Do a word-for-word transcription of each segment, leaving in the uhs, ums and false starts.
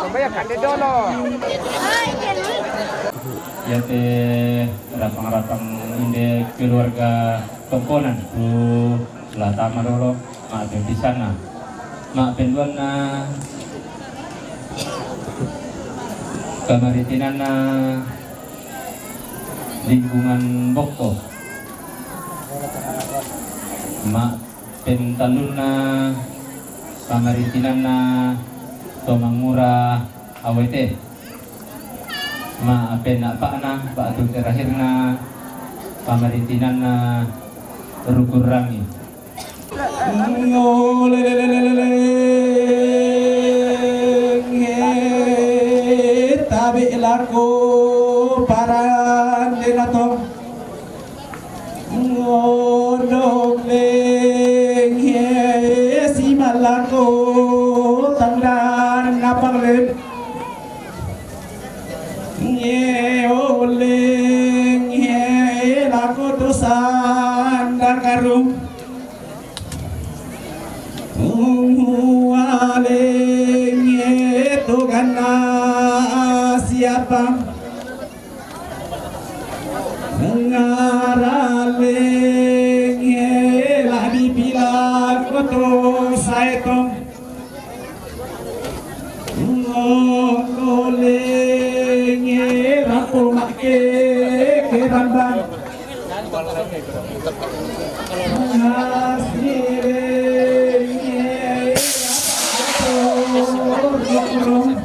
Kebanyakan dia dolo. Yate rapang-rapang inde keluarga tongkonan tu Latama dolo, ma' pembisanna, ma' penduanna, kamaritinanna lingkungan Bokko, ma' pentallunna, kamaritinanna to mangura awete, ma' penna'pa'na ba'tu terakhirna, kamaritinanna Rukurrangi. Tabe' lako parande nato. Ngodok leng he simallako tangdanna panglen. Ngeolleng he lako to sanda karung. Uhualeng he to ganna siapa. Ngaraleng he la dipilak to saetong. Ngongoleng he rapo makke kerambang. Ngasireng he rapo kurung.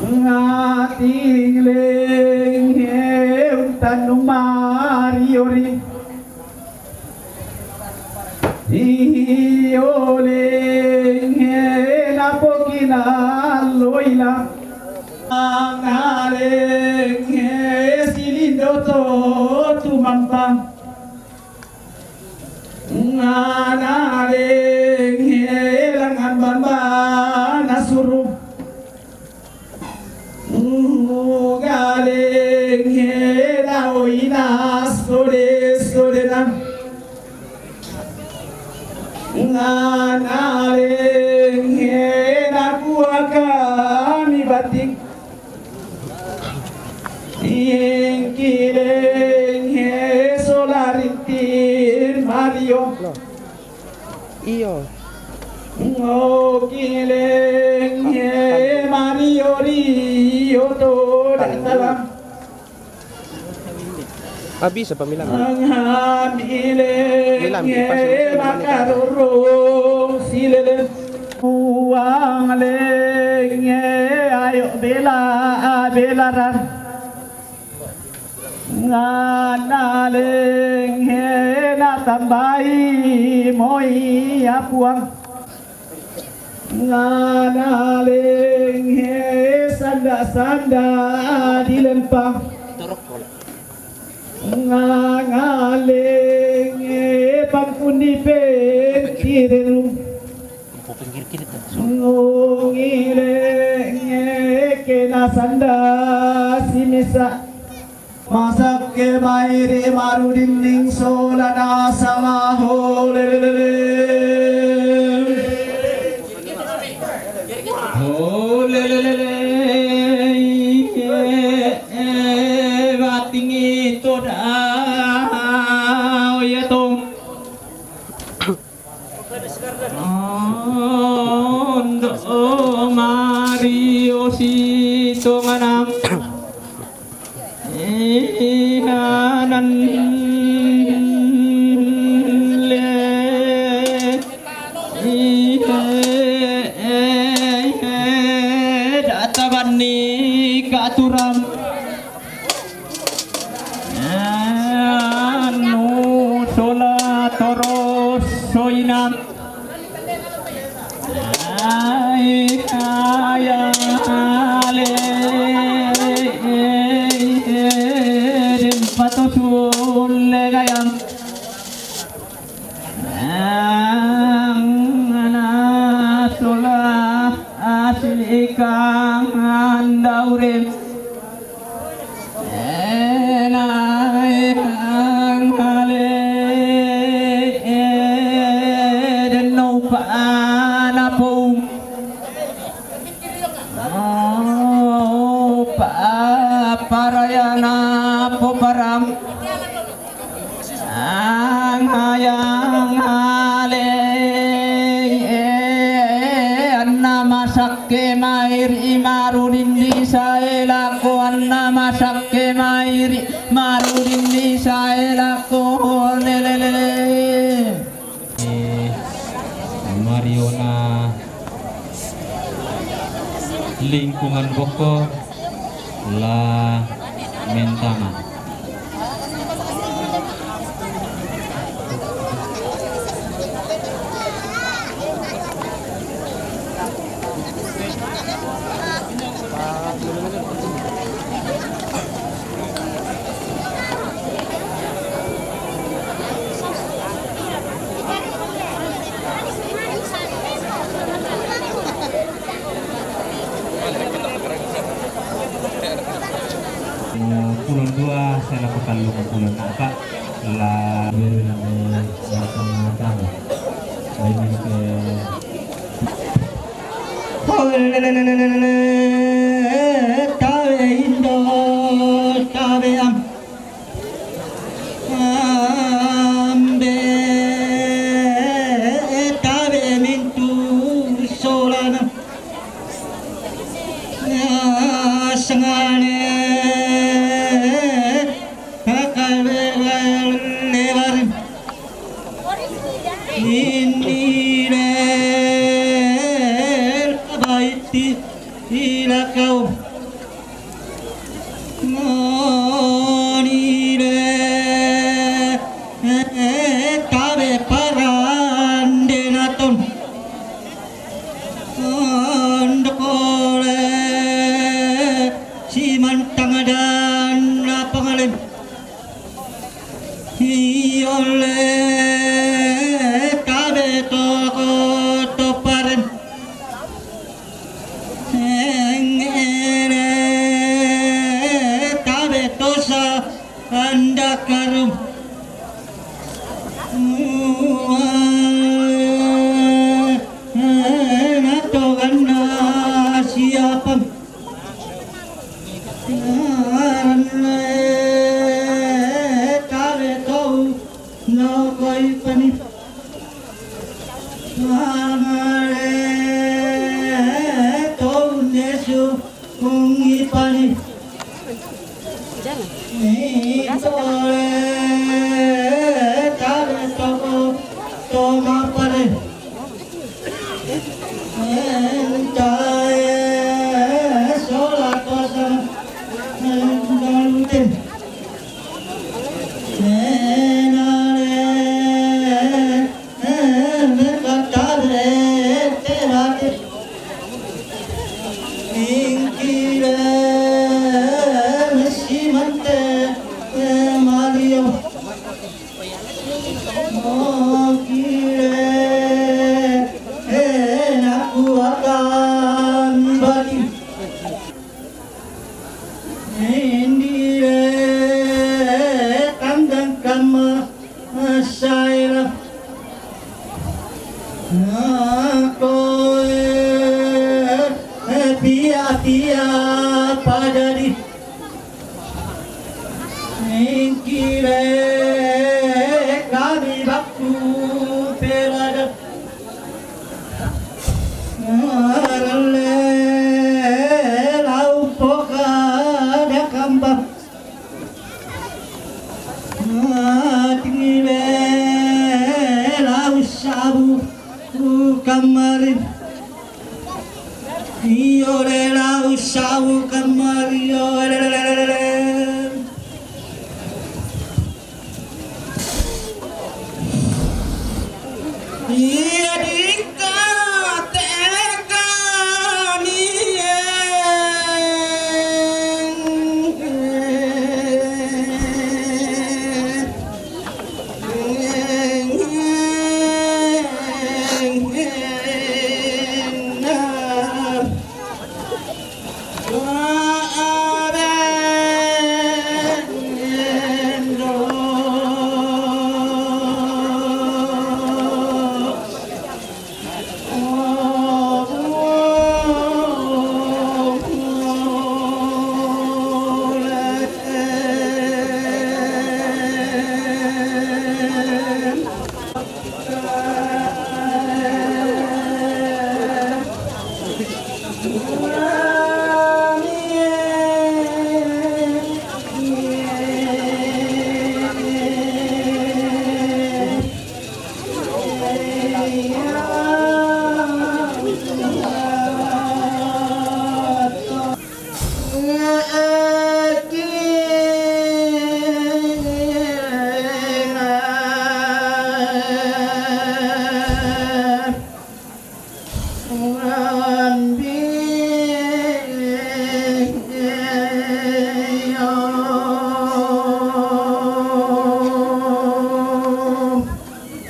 Ngating leng he untannu mariori. Iyo leng he napokina loila. Ngaleng he silindo to tumampa. Nganaleng he langan bamba nasuru. Ugaleng he daoina sode-sodena. Nganaleng he nakuaka mi batik. Ingkileng he solarintin mario. Iyo. Ngokileng he mario rio to datala. Habis apa milam? Milam, makaroro silele. Uang leng he ayo bela belaran. Nganaleng he natambai moi apuang. Nganaleng he sanda-sanda dilempang. Ngangaleng he pangkundi pengkirelu. Ngongileng he kena sanda simisa. Masakke mairi marudinning solana samaho lelelele. Ho lelelele. Batingi toda. Oh iya to. Ondo Mario Sitonganam. Ihanan le. Ihe. Data banni katuram. Anu sola toro. Soinam. Ai, ai, ale, den pato sulle gayam. Ang ana sola asli kang andaure. Enai ang ale den no pa ana pou. Oh, pa parayana po param. Ang hayang hale, eh, anna masakke mairi marudin di saelako, anna masakke mairi marudin di saelako, lelelele. Eh, Mariona lingkungan Boko la Mentama. Pulon dua, saya lakukan lu pulon apa? La, la, la, la, la, la, la, la, la, la, la, Tabe indo, tabe am. Ambe, tabe mintu solana. Sangane kakal lebar. Indire baiti ilakau. Monire tabe parande naton. Andokole simantang dan napangalen. Iole tabe toko toparen. Engere tabe tosa andakarum. Natoganna siapang. Tabe tou no koi pani. Amare tou nesu kungi pani. Itore tabe toko toma pare. Entae sola tosa engalute. Enare, enare katare te bate. Ingkire mesimante, eh, Mario. Mokire, eh, naku akan bati. Indire, kandang kama, eh, saira. Nakoe, eh, pia, pia, padadi. Ingkire kami bakku pelada. Ngaralle lau poka dakamba. Tingire lau sabu kamari. Iyo, le lau sabu kamari, iyo, le, le, le, le, le.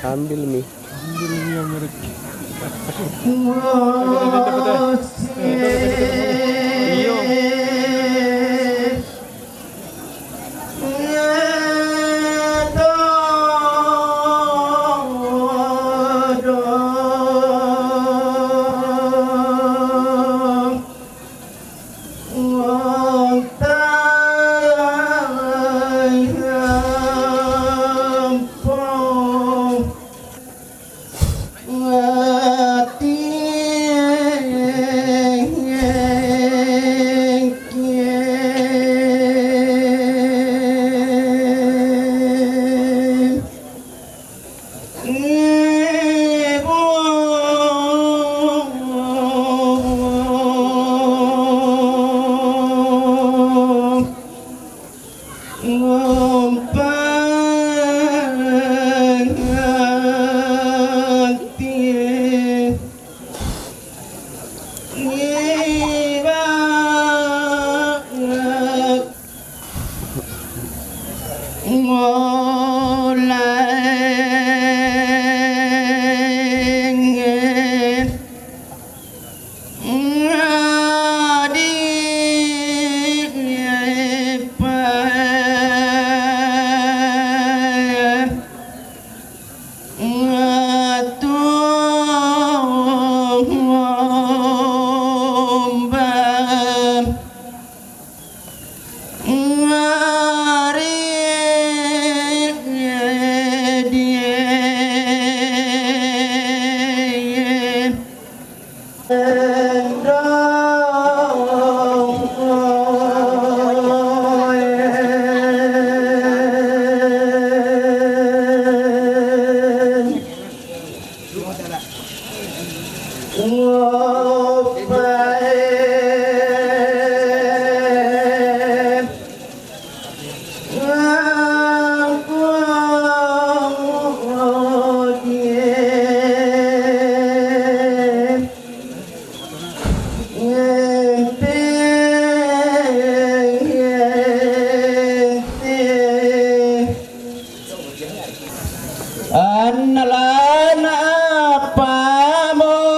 Ambil mi. Iyo. Analana pamoto.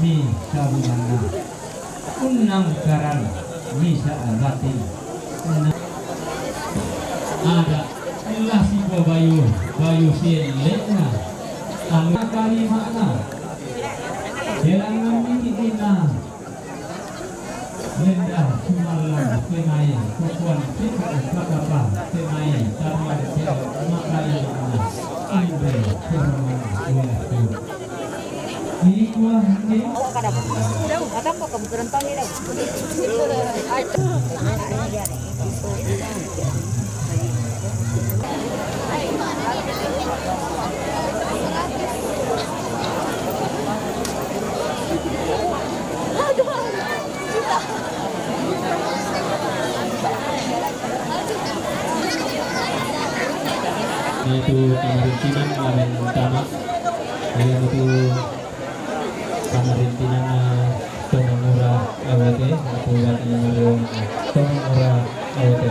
Mi sabu manna. Unnang karan misa batin. Unnang ada lah si bayu, bayu selekna. Angga kali makna. Jalan ngambil ina. Lendah sumalang semai, kukuan cek kakapa semai, tarian cek makai makna. Andre, kuruman, ulah tu. Yaitu pamarintinan lawan tamak, yaitu pamarintinan, eh, Tomomura A W T, atau buat yang baru Tomomura A W T.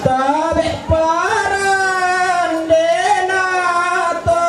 Tabe' parandena to.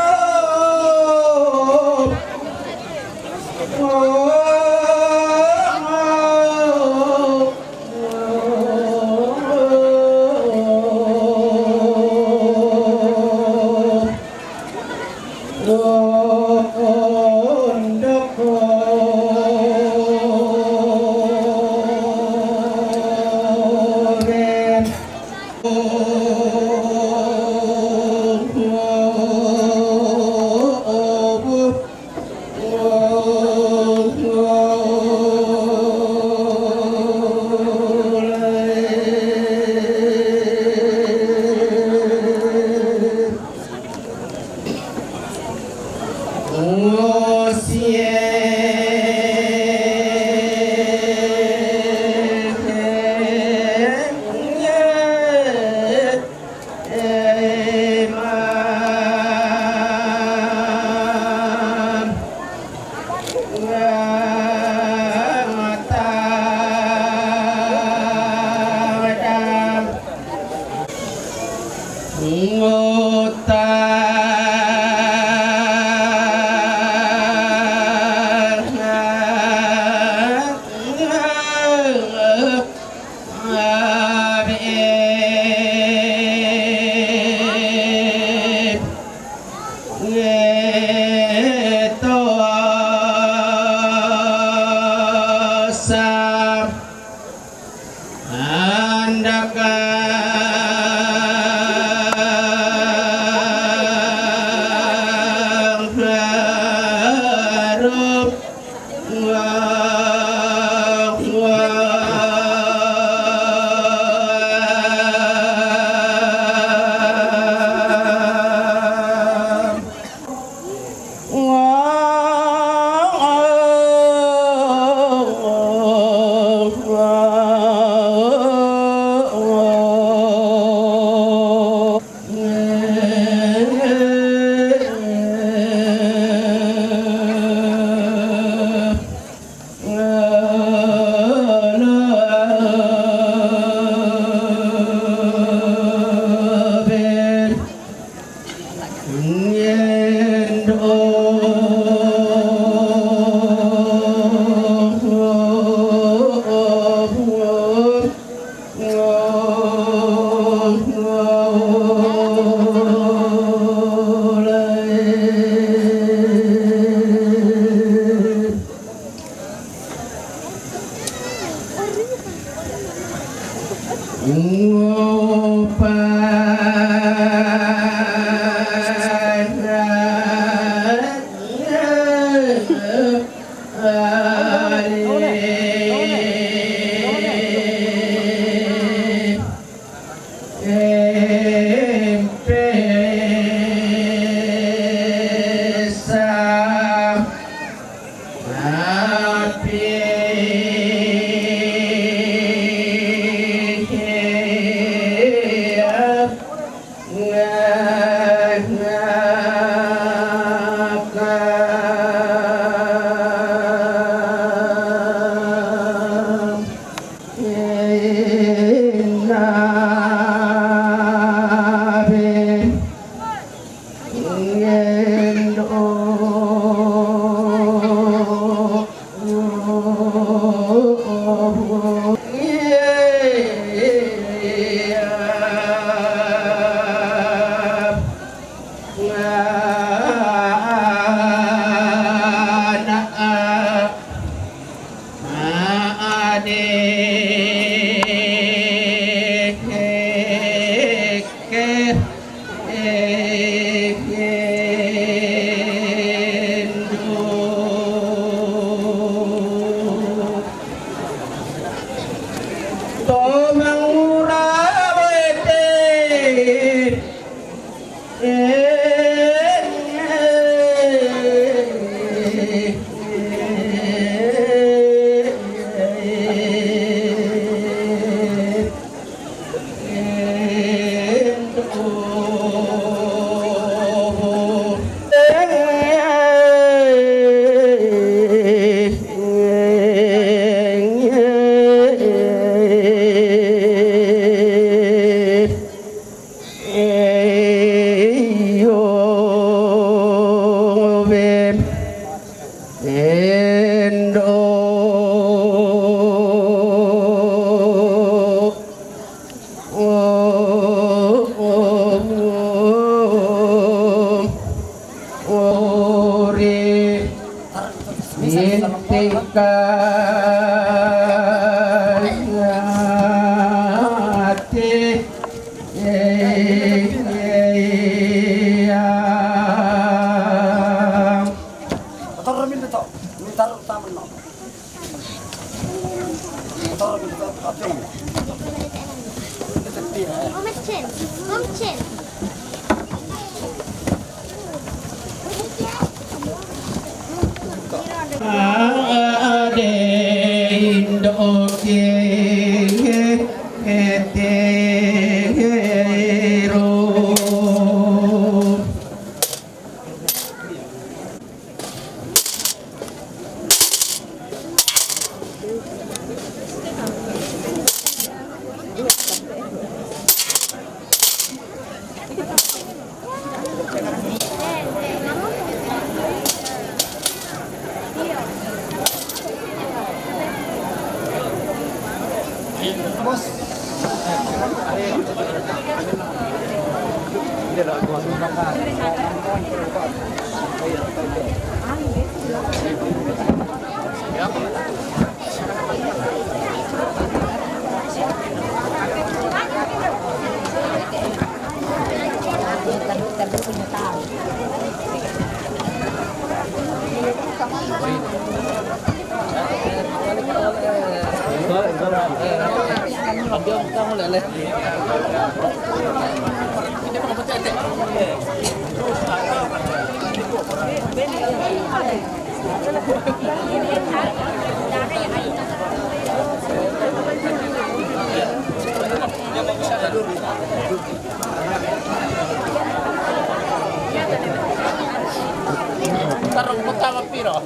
Tarong mo tama piro.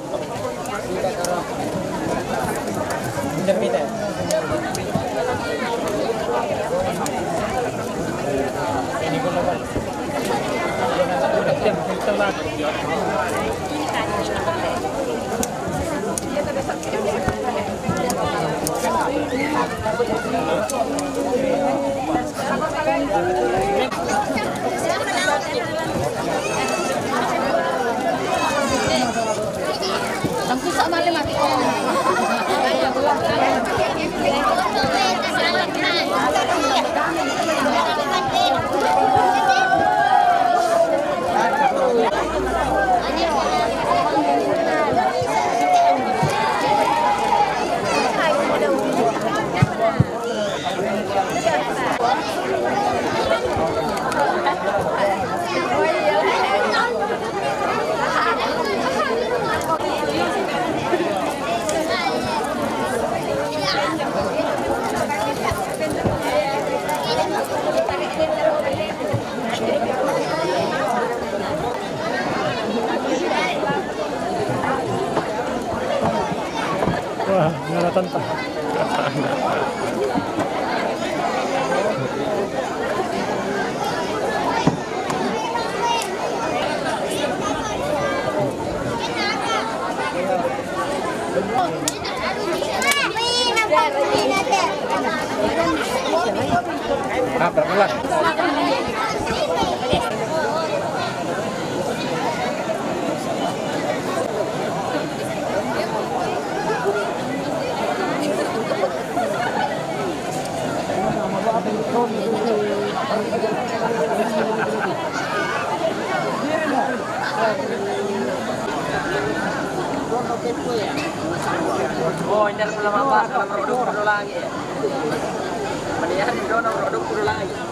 Ah, ngaratan ta. Ah, pelan-pelan. Oh, ini ada pula mapas, kalau produk kudu lagi. Mendingan itu nomor produk kudu lagi.